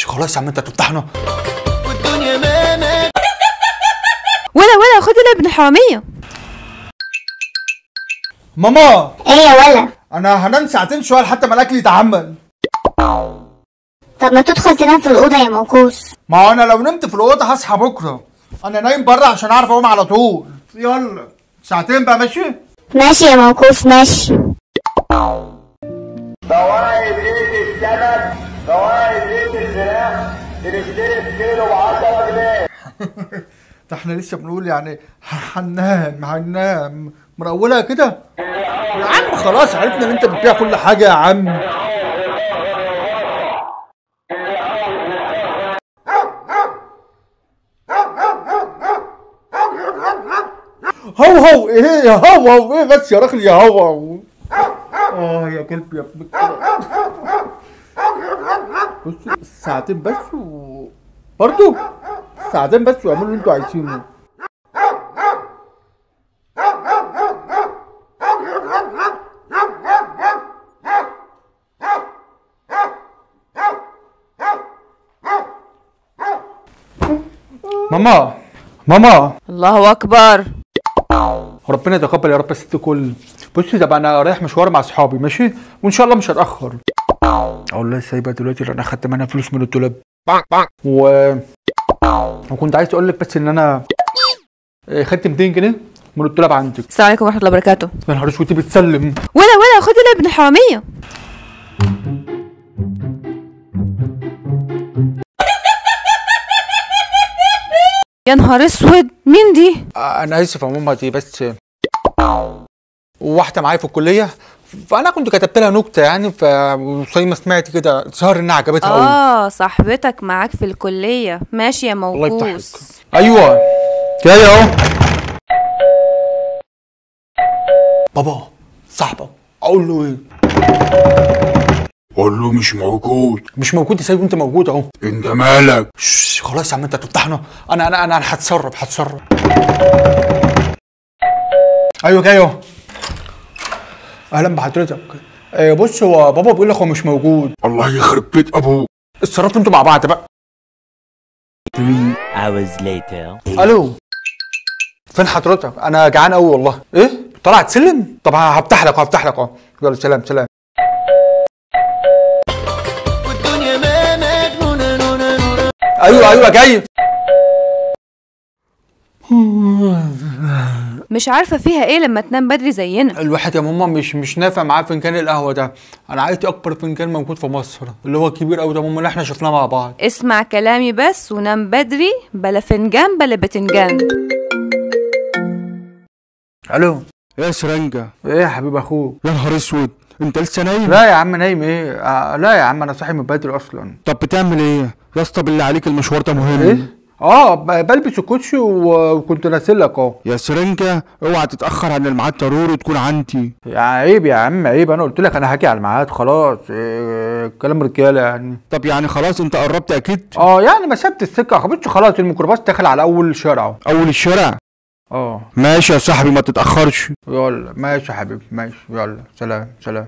خلاص يا عم انت هتفتحنا. والدنيا ماما. ولا خد ابن حرامية. ماما. ايه يا ولا؟ انا هنام ساعتين شوية لحد ما الاكل يتعمل. طب ما تدخل تنام في الاوضة يا موكوس. ما هو انا لو نمت في الاوضة هصحى بكره. انا نايم بره عشان اعرف اقوم على طول. يلا ساعتين بقى. ماشي ماشي يا موكوس ماشي. فوائد زيت السمك، فوائد زيت الفراخ، بنشتري الكيلو ب 10 جنيه. ده احنا لسه بنقول يعني هننام من اولها كده يا عم. خلاص عرفنا ان انت بتبيع كل حاجة يا عم. هو هو ايه يا هو هو ايه بس يا راجل يا هو هو. اه يا كلب يا ابن الكلب. بصوا ساعتين بس و برضه ساعتين بس واعملوا اللي انتوا عايزينه. ماما ماما. الله اكبر. ربنا يتقبل يا رب الست الكل. بصي طب انا رايح مشوار مع اصحابي ماشي، وان شاء الله مش هتاخر. والله سايبه دلوقتي لان انا خدت منها فلوس من الدولاب. وكنت عايز اقول لك بس ان انا خدت 200 جنيه من الدولاب عندك. السلام عليكم ورحمة الله وبركاته. يا نهار اسود بتسلم. ولا خد ابن حرامية. يا نهار اسود، مين دي؟ انا اسف يا ماما، دي بس واحدة معايا في الكلية، فانا كنت كتبت لها نكتة يعني، فزي ما سمعت كده ظهر انها عجبتها قوي. اه صاحبتك معاك في الكلية، ماشي يا موكوس. الله يفتح عليك. ايوه جاي اهو. بابا صاحبك اقول له ايه؟ قول له مش موجود. مش موجود يا سيد وانت موجود اهو. انت مالك؟ خلاص يا عم انت هتفتحنا. انا انا انا هتصرف. ايوه جاي اهو. اهلا بحضرتك. بص هو بابا بيقول لك هو مش موجود. الله يخرب بيت ابوه. اتصرفتوا انتوا مع بعض بقى. 3 hours later. الو فين حضرتك؟ انا جعان قوي والله. ايه؟ طلع تسلم؟ طب هفتح لك اهو. يلا سلام سلام. ايوه جاي. مش عارفه فيها ايه لما تنام بدري زينا. الواحد يا ماما مش نافع معاه فنجان القهوة ده. انا عايز اكبر فنجان موجود في مصر، اللي هو كبير قوي ده ماما، اللي احنا شفناه مع بعض. اسمع كلامي بس ونام بدري، بلا فنجان بلا بتنجان. الو يا سرنجه. ايه يا حبيب اخوك؟ يا نهار اسود، انت لسه نايم؟ لا يا عم نايم ايه؟ لا يا عم انا صاحي من بدري اصلا. طب بتعمل ايه يا اسطى؟ بالله عليك المشوار ده مهم. ايه؟ بلبس الكوتشي وكنت نازل لك اهو. يا سرنجه اوعى تتاخر عن الميعاد، ضروري تكون عندي. يا عيب يا عم عيب، انا قلت لك انا هاجي على الميعاد خلاص. إيه كلام رجاله يعني. طب يعني خلاص انت قربت اكيد؟ يعني مسافة السكة خبطش خلاص، الميكروباص داخل على اول شارع. اول الشارع؟ اه ماشي يا صاحبي ما تتاخرش. يلا ماشي يا حبيبي ماشي، يلا سلام سلام.